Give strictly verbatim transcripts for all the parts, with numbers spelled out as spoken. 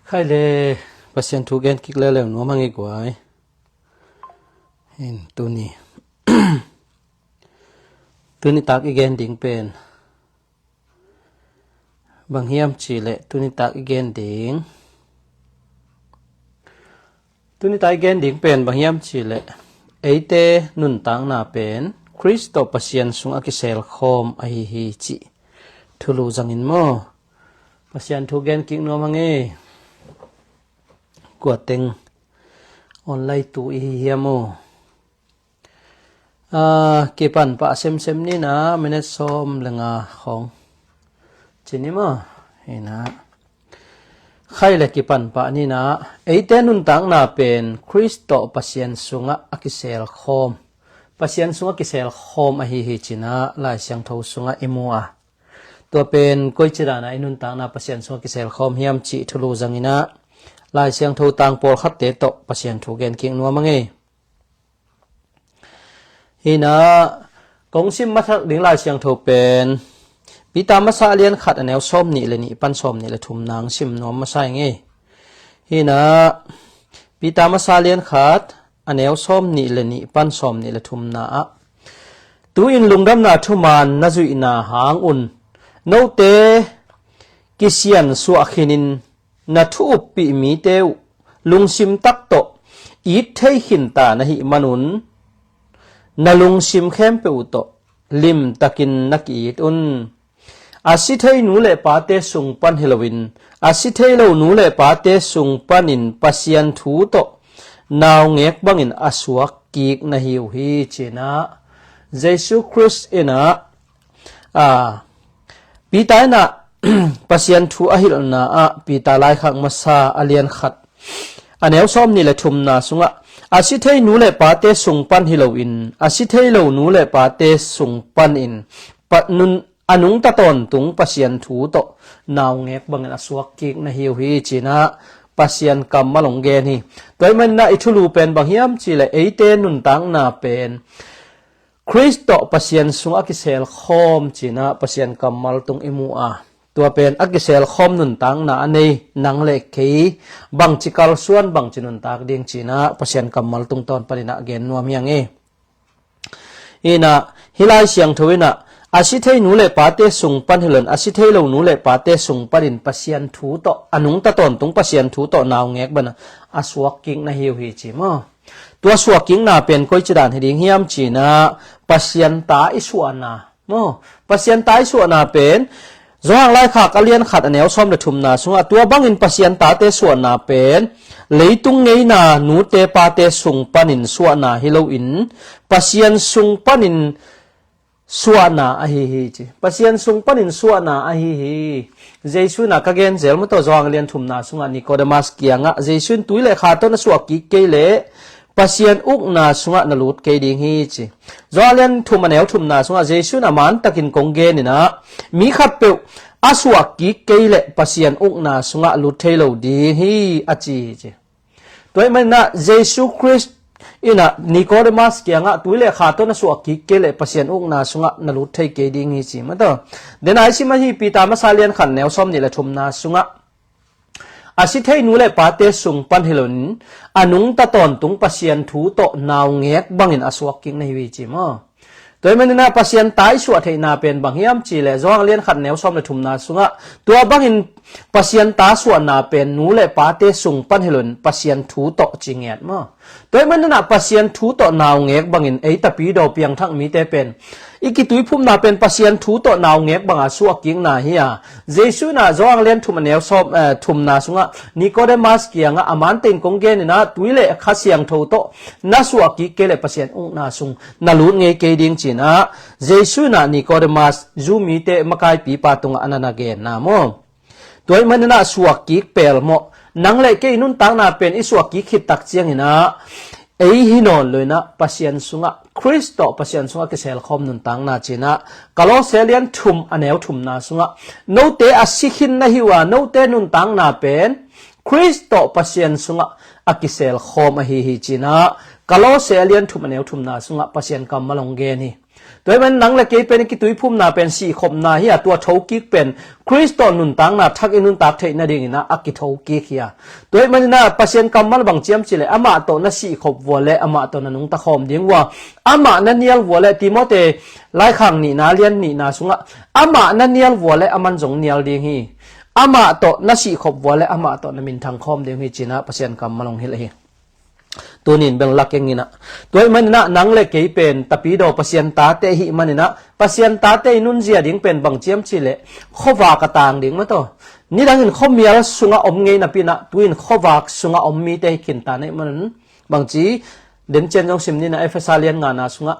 Khai le, Pasian thu gen kik leuleu nuam hang i guai. Hin tuni tuni tak i gen ding pen bang hiam cih leh tuni tak i gen ding tuni tak i gen ding pen bang hiam cih leh eite nuntakna pen Khrist tawh Pasian sungah kisel khawm ahi hi cih thulu zangin maw? Pasian thu gen kik nuam hang e. Kua teng online tu i hi hiam aw? Kipan pah semsem ni na, minute sawm le nga khawng ci ni maw? Hi na, khai le kipan pah ni na, eite nuntakna pen Khrist tawh Pasian sungah a kisel khawm, Pasian sungah kisel khawm ahi hi ci na Lai Siangtho sungah i mu a. Tua pen koici dana i nuntakna Pasian sungah kisel khawm hiam cih thulu zangin ah Lai Siangtho tang pawlkhatte tawh Pasian thu gen kik nuam hang e. Hi na, kong sim masak ding Lai Siangtho pen Peter masa a lian khat a neu sawm nih le nih pan sawm nih le thum nang sim nuam masa ing e. Hi na, Peter masa a lian khat a neu sawm nih le nih pan sawm nih le thumna ah, tu-in lungdamna thuman na zuihna hang un note kisiansuah khinin na thu uppih mite uh lungsim tak tawh it thei khinta na hih manun, na lungsim khempeuh uh tawh limtakin na ki-it un. A si thei nu le pate sung pan hi loin, a si thei lo nu le pate sung panin Pasian thu tawh naungek bangin a suak kik na hi uh hi ci na, Jesu Khrist in ah, a, Peter in ah Pasian thu a hilhna ah Peter laikhak masa a lian khat a neu sawm nih le thumna sungah, a si thei nu le pate sung pan hi loin, a si thei lo nu le pate sung panin pa, nun, a nungta tawntung Pasian thu tawh naungek bangin a suak kik na hi uh hi ci na Pasian kammal hong gen hi. Tua ahih manin ah i thulu pen bang hiam cih leh eite nuntakna pen Khrist tawh Pasian sungah a kisel khawm ci na Pasian kammal tung i mu a. Tua pen a kisel khawm nuntakna a nei nang le kei bangci kalsuan, bangci nuntak ding ci na Pasian kammal tungtawn panin ah gen nuam hi hang e. Hi na, hih Lai Siangtho in ah, a si thei nu le pate sung pan hi loin, a si thei lo nu le pate sung panin Pasian thu tawh, a nungta tawntung Pasian thu tawh naungek bangin a suak kik na hi uh hi ci maw? Tua suak kikna pen koici dan hi ding hiam ci na, Pasian ta i suahna maw? Pasian ta i suahna pen Johan laikhak a lian khat a neu sawm le thumna sungah, tua bangin Pasian tate suahna pen leitung ngeina nute pate sung panin suahna hi loin, Pasian sung panin suahna ahi hi ci. Pasian sung panin suahna ahi hi. Jesu in ah ka gen zel maw, tua Johan a lian thumna sungah Nicodemus kiangah Jesu in tui le kha tawh na suah kik kei leh Pasian ukna sungah na lut kei ding hi ci. Johan a lian thum a neu thumna sungah Jesu in a man takin kong gen in ah, mi khatpeuh a suah kik kei leh Pasian ukna sungah lut thei lo ding hi a ci hi ci. Tua ahih manin ah Jesu Khrist in ah Nicodemus kiangah tui le kha tawh na suah kik kei leh Pasian ukna sungah na lut thei kei ding hi ci maw tua. Dena i sim ahi Peter masa lian khat neu sawm nih le thumna sungah, a si thei nu le pate sung pan hi loin, a nungta tawntung Pasian thu tawh naungek bangin a suak kik na hi uh hi ci maw? Tua ahih manin ah Pasian ta i suah theihna pen bang hiam cih leh Johan a lian khat neu sawm le thumna sungah, tua bangin Pasian ta suahna pen nu le pate sung pan hi loin Pasian thu tawh ci ngiat maw? Tua ahih manin ah Pasian thu tawh naungek bangin ei tapidaw piangthak mite pen i kituiphumna pen Pasian thu tawh naungek banga suah kikna hi a. Jesu in ah Johan a lian thum a neu sawm, eh, thumna sungah Nicodemus kiangah a man takin kong gen in ah tui le Kha Siangtho tawh na suah kik kei leh Pasian ukna sung na lut ngei kei ding ci in ah Jesu in ah Nicodemus Jew mite makaipipa tungah a na na genna maw? Tua ahih manin ah suak kik pelmawh, nang le kei nuntakna pen i suak kik khit tak ciangin ah ei hi nawn lo in ah Pasian sungah, Khrist tawh Pasian sungah kisel khawm nuntakna ci in ah Kolose a lian thum a neu thumna sungah, note a si khin na hi uh a, note nuntakna pen Khrist tawh Pasian sungah a kisel khawm ahi hi ci in ah Kolose a lian thum a neu thumna sungah Pasian kammal hong gen hi. Tua ahih manin nang le kei pen i kituiphumna pen sihkhopna hi a, tua thokik pen Khrist tawh nuntakna thak i nuntak theih nadingin ah a kithokik hi a. Tua ahih manin ah Pasian kammal bang ci hiam cih leh amah tawh na sihkhop vua leh amah tawh na nungta khawm ding uh a, amah na nial vua leh Timote laikhak nihna lian nihna sungah amah na nial vua leh aman zong nial ding hi. Amah tawh na sihkhop vua leh amah tawh na minthang khawm ding hi ci-in ah Pasian kammal hong hilh hi. Tuni in bel la keng in ah, tua ahih manin ah nang le kei pen tapidaw Pasian tate i hih manin ah Pasian tate i nunzia ding pen bang ci hiam cih leh khuavak a tang ding maw taw. Nidangin khuamial sungah om ngei napi-in ah tu-in khuavak sungah om mite hi khin ta na hih manin, bang ci, den ciang zong sim ni in ah, Efesa lian ngana sungah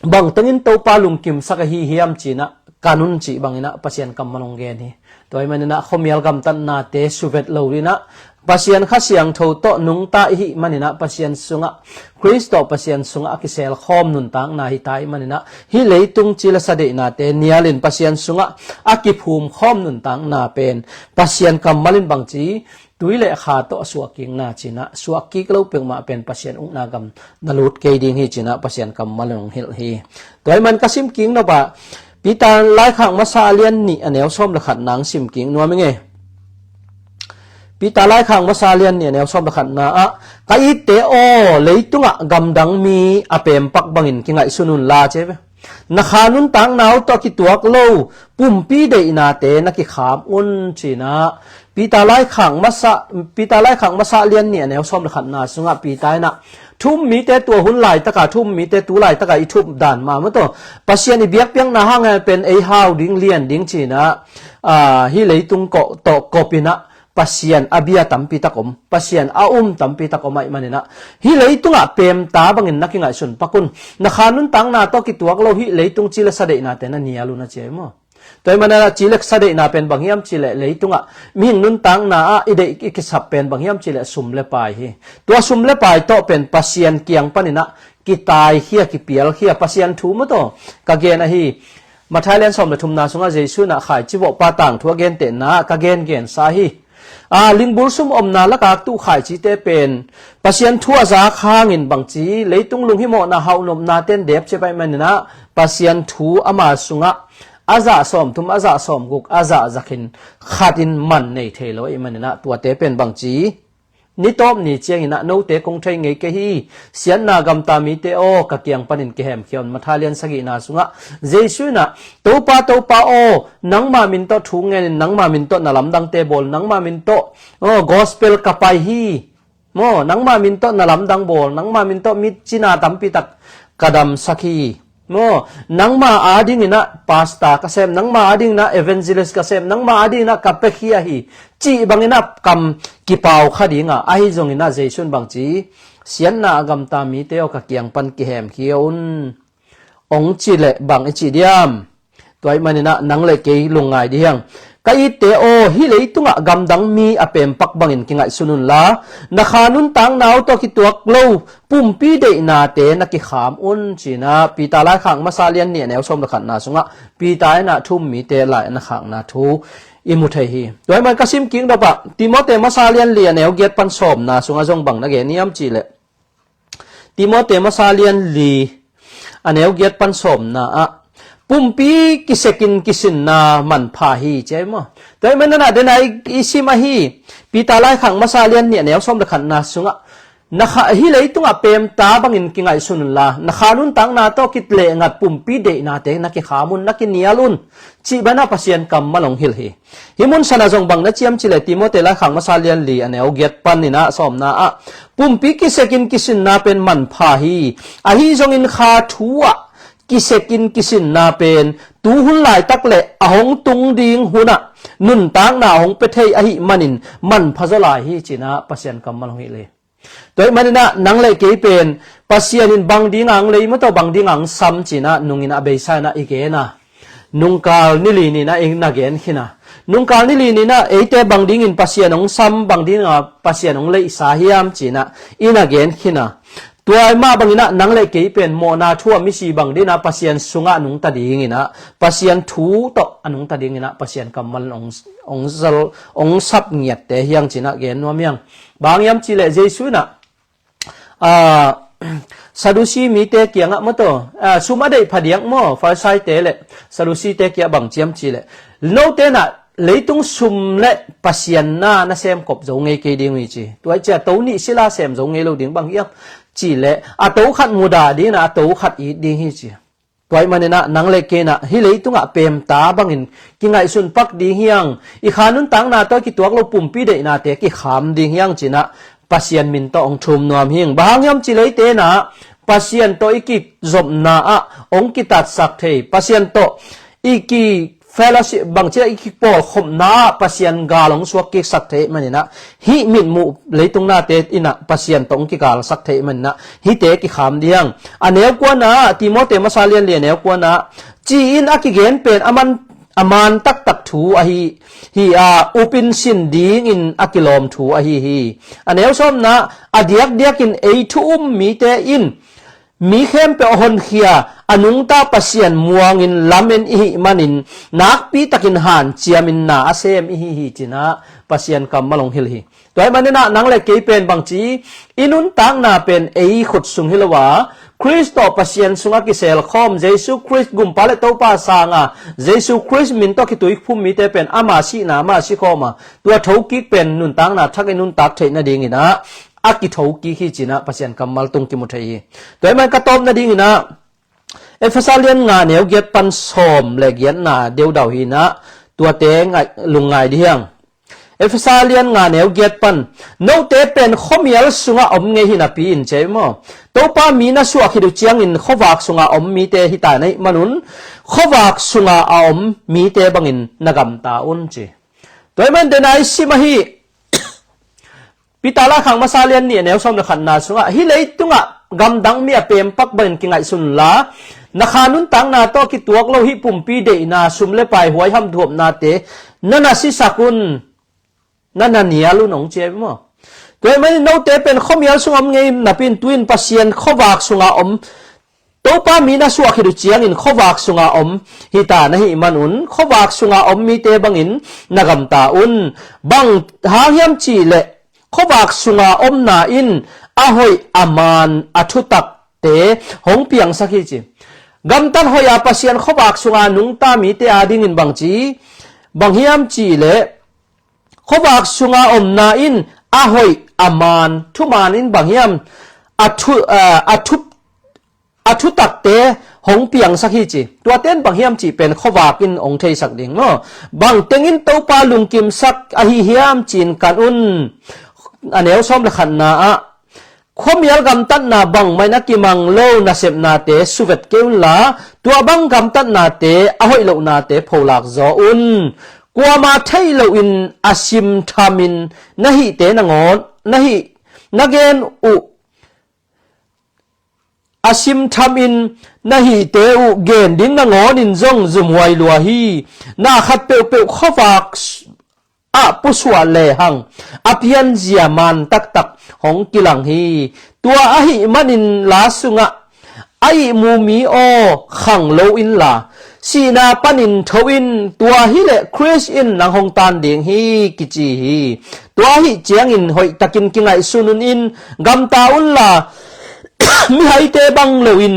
bang tengin Topa lungkimsak ahi hiam ci-in ah kan un cih bangin ah Pasian kammal hong gen hi. Tua ahih manin ah khuamial gamtatnate suvet lo in ah Pasian Kha Siangtho tawh nungta i hih manin ah Pasian sungah, Khrist tawh Pasian sungah a kiselkhawm nuntakna hi ta ahih manin ah hih leitung cil a sa deihnate nialin Pasian sungah a kiphumkhawm nuntakna pen Pasian kammal in bang ci, tui le kha tawh a suahkikna ci-in ah, suahkik lo peuhmah pen Pasian ukna gam na lut kei ding hi ci-in ah Pasian kammal in hong hilh hi. Tua ahih manin ka sim kik nop ah, Peter laikhak masa a lian nih a neu sawm le khatna hong sim kik nuam ing e. Peter laikhak masa a lian nih a neu sawm le khatna ah, ka itte aw, leitungah gamdang mi a pempak bangin kingaihsun unla ci hi ve. Na kha nuntakna uh tawh a kituak lo pumpi deihnate na kikham un ci-in ah, Peter laikhak masa, Peter laikhak masa lian nih a neu sawm le khatna sungah Peter in ah thu um mite tua hun laitaka, thu um mite tu laitaka i thu up dan mah maw taw, Pasian i biakpiakna hangin pen ei hau ding, lian ding ci-in ah, ah, hih leitung ko-, tawh kop in ah Pasian a bia tampi tak om, Pasian a um tampi tak om ahih manin ah, hih leitungah pemta bangin na kingaihsun pak un. Na kha nuntakna tawh kituak lo hih leitung cil a sa deihnate na nial un a ci hi maw. Tua ahih manin ah cil a sa deihna pen bang hiam cih leh leitungah mihing nuntakna ah i deih i kisap pen bang hiam cih leh sum le pai hi. Tua sum le pai tawh pen Pasian kiang panin ah kitaikhia, kipialkhia, Pasian thu maw taw. Ka gen ahi, Matthai lian sawm le thumna sungah Jesu in ah khaici vawhpa tangthu a gentehna ah ka gengensa hi. A, lingbul sum omna lakah tu khaicite pen Pasian thu a zak hangin bang ci, leitung lunghimawhna hauhnopna ten dep ciat ahih manin ah Pasian thu ama sungah a zah sawmthum, a zah sawmguk, a zah zakhin khatin man nei thei lo ahih manin ah tuate pen bang ci, ni tawp ni ciangin ah note kong thei ngei kei hi. Siatna gamta mite aw, ka kiang panin kihemkhia un. Matthai lian sagihna sungah Jesu in ah, Topa, Topa aw, nangma min tawh thu ngenin, nangma min tawh na lamdangte bawl, nangma min tawh, aw, gospel ka pai hi. Maw, nangma min tawh na lamdang bawl, nangma min tawh mi cina tampi tak ka damsak hi. Maw, nangma adingin ah pastor ka sem, nangma adingin ah evangelist ka sem, nangma adingin ah ka piakhia hi, cih bangin ah kam kipau kha ding a, ahi zongin ah Jesu in bang ci, siatna a gamta mite aw, ka kiang pan kihemkhia un, hong cih leh bang i cih diam? Tua ahih manin ah nang le kei lungngai dih hang. Ka itte aw, hih leitungah gamdang mi a pempak bangin kingaihsun unla, na kha nuntakna uh tawh kituak lo pumpi deihnate na kikham un ci-in ah Peter laikhak masa lian nih a neu sawm le khatna sungah Peter in ah thu um mite lai a na khakna thu i mu thei hi. Tua ahih manin ka sim kik nop ah Timote masa lian li a neu giat pan sawmna sungah zong bang na gen hiam cih leh, Timote masa lian li a neu giat pan sawmna ah, pumpi kisekin kisinna manpha hi ci hi maw. Tua ahih manin ah den a i, i sim ahi, Peter laikhak masa lian nih a neu sawm le khatna sungah, na kha, hih leitungah pemta bangin kingaihsun unla, na kha nuntakna tawh kilehngat pumpi deihnate na kikham un, na kinial un, cih bangin ah Pasian kammal hong hilh hi. Hih mun sanah zong bang na ci hiam cih leh Timote laikhak masa lian li a neu giat panin ah sawmna ah, pumpi kisekin kisinna pen manpha hi. Ahi zongin kha thu ah kisekin kisinna pen tu hun laitak le a hong tung ding hun ah nuntakna a hong pia thei ahih manin manpha zaw lai hi ci-in ah Pasian kammal hong hilh hi. Tua ahih manin ah nang le kei pen Pasian in bang ding a hong lei maw taw, bang ding a hong sam ci-in ah nungin a beisa in ah i gen a, nungkal ni li ni-in ah i na gen khin a, nungkal ni li ni-in ah eite bang dingin Pasian hong sam, bang ding a Pasian hong leihsa hiam ci-in ah i na gen khin a. Tua mah bangin ah nang le kei pen mawhna thu a misi bang dingin ah Pasian sungah a nungta dingin ah, Pasian thu tawh a nungta dingin ah Pasian kammal in hong, hong zal, hong sap ngiatte hi hang ci-in ah gen nuam hi hang. Bang hang hiam cih leh Jesu in ah, ah, Sadusi mite kiangah maw taw, a, sum a deih phadiak maw, Farisaite le Sadusite kiangah bang ciam cih leh, note nah leitung sum le Pasian na na semkop zo ngei kei ding uh hi ci. Tua hi ciah to nih sila sem zo ngei lo ding bang hiam cih leh, a to khat mudah ding nah a to khat it ding hi ci. Tua ahih manin ah nang le kei nah hih leitungah peemta bangin kingaihsun pak ding hi hang, i kha nuntakna tawh kituak lo pumpi deihnate kikham ding hi hang ci nah Pasian min tawh hong thum nuam hi ing. Bang hang hiam cih leh eite nah Pasian tawh i kizopna ah hong kitatsak thei, Pasian tawh i ki fellowship bang ci ah i kipawlkhopna ah Pasian gal hong suak kiksak thei manin ah, hih mitmuh leitung nate in ah Pasian tawh hong kigalsak thei manin ah hihte kikham ding hi hang. A neu kuana, Timote masa lian li a neu kuana, ci-in a kigen pen a man, a man taktak thu ahi hi a, upin sin dingin a kilawm thu ahi hi. A neu sawmna, a diakdiakin ei thu um mite in mi khempeuh a honkhia, a nungta Pasian muangin lamen i hih manin, nakpitakin hanciamin na a sem i hi hi ci nah Pasian kammal hong hilh hi. Tua ahih manin ah nang le kei pen bang ci, i nuntakna pen ei khut sung hi lo a, Khrist tawh Pasian sungah kiselkhawm, Jesu Khrist gumpa le Topa sanga, Jesu Khrist min tawh kituiphum mite pen ama sihna ama sikhawm a, tua thokik pen nuntakna thak i nuntak theih nadingin ah a kithokik hi ci nah Pasian kammal tung kimu thei hi. Tua ahih manin ka tawp nadingin ah Efesa lian nga neu giat pan sawm le giatna deudau hi nah, tuate lungngai dih hi hang. Efesa lian nga neu giat pan, note pen khuamial sungah om ngei hi napi-in ci maw, Topa mi na suah khit uh ciangin khuavak sungah om mite hi ta na hih manun, khuavak sungah a om mite bangin na gamta un ci. Tua ahih manin dena i sim ahi, Peter laikhak masa lian nih a neu sawm le khatna sungah, hih leitungah gamdang mi a peempak bangin kingaihsun la, na kha nuntakna tawh kituak lo hih pumpi deihna, sum le pai, huaiham duhopnate na na sisak un, na na nial un hong ci hi maw. Tua ahih manin note pen khuamial sungah om ngei napi-in tu-in Pasian khuavak sungah om, Topa mi na suah khit uh ciangin khuavak sungah om hi ta na hih manun, khuavak sungah om mite bangin na gamta un. Bang hang hiam cih leh khuavak sungah omna in a hoih a maan a thutakte hong piangsak hi ci. Gamtat hoih a Pasian khuavak sungah nungta mite adingin bang ci, bang hiam cih leh khuavak sungah omna in a hoih a maan, thumaan in bang hiam, a thu, a, a thu a thutakte hong piangsak hi ci. Tuate in bang hiam cih pen khuavak in hong theisak ding maw. Bang tengin Topa lungkimsak ahi hiam ci-in kan un. A neu sawm le khatna ah, khuamial gamtatna bangmah in a kimang lo nasepnate suvet kei unla, tua bang gamtatnate a hoih lohnate pholak zaw un. Kuamah theih loin a simthamin na hihte nangawn, na hih, na gen uh a simthamin na hihte uh gen ding nangawnin zong zumhuai lua hi. Na khat peuhpeuh khuavak ah pusuah lehang a pianzia maan taktak hong kilang hi. Tua ahih manin la sungah a ihmu mi aw, khang lo inla, sihna panin tho in, tua hileh Khrist in nang hong taan ding hi kici hi. Tua ahih ciangin hoihtakin kingaihsun un in gamta unla, mihaite bang loin,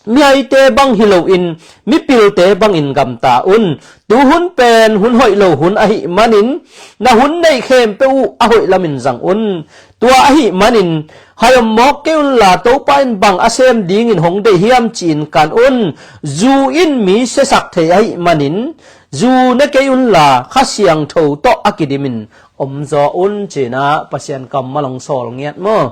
mihaite bang hi loin, mipilte bangin gamta un. Tuhun pen hun hoih lo hun ahih manin, na hun neih khempeuh uh a hoih lamin zang un. Tua ahih manin, hai om mawk kei unla, Topa in bang a sem dingin hong deih hiam ci-in kan un. Zu in mi siasak thei ahih manin, zu ne kei unla, Kha Siangtho tawh a kidimin omzaw un, ci-in ah Pasian kammal hong sawl ngiat maw.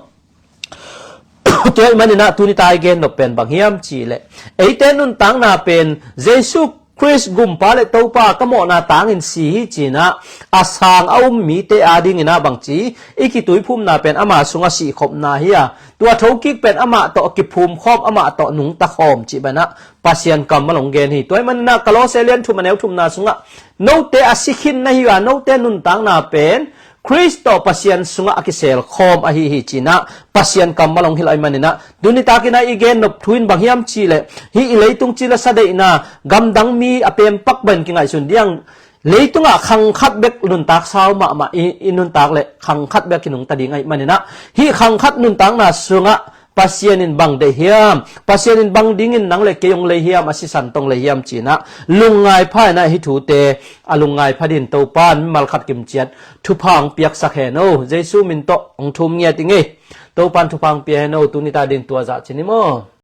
Tua ahih manin ah tuni-a i gen nop pen bang hiam cih leh, eite nuntakna pen Jesu Khrist gumpa le Topa ka mawhna tangin si hi ci-in ah, a sang a um mite adingin ah bang ci, i kituiphumna pen ama sungah sihkhopna hi a, tua thokik pen amah tawh kiphumkhawm, amah tawh nungtakhawm cih banah Pasian kammal hong gen hi. Tua ahih manin ah Kolose lian thum a neu thumna sungah, note a si khin na hi a, note nuntakna pen Khrist tawh Pasian sungah a kiselkhawm ahi hi ci-in ah Pasian kammal hong hilh ahih manin ah, tuni takin ah i gen nop thu in bang hiam cih leh, hih i leitung cil a sa deihna, gamdang mi a pempak bangin kingaihsun ding, leitungah khang khat bek nuntak sau mahmah i, i nuntak leh khang khat bek kinungta ding ahih manin ah, hih khang khat nuntakna sungah Pasian in bang deih hiam, Pasian in bang dingin nang le kei hong lei hiam, a sisan tawh hong lei hiam ci-in ah lungngai pha in ah hih thute a lungngai pha dingin Topa'n mimal khat kimciat thupha hong piaksak hen aw. Jesu min tawh hong thum ngiat ing ei. Topa'n thupha hong pia hen aw. Tuni ta dingin tua zah ci ni maw?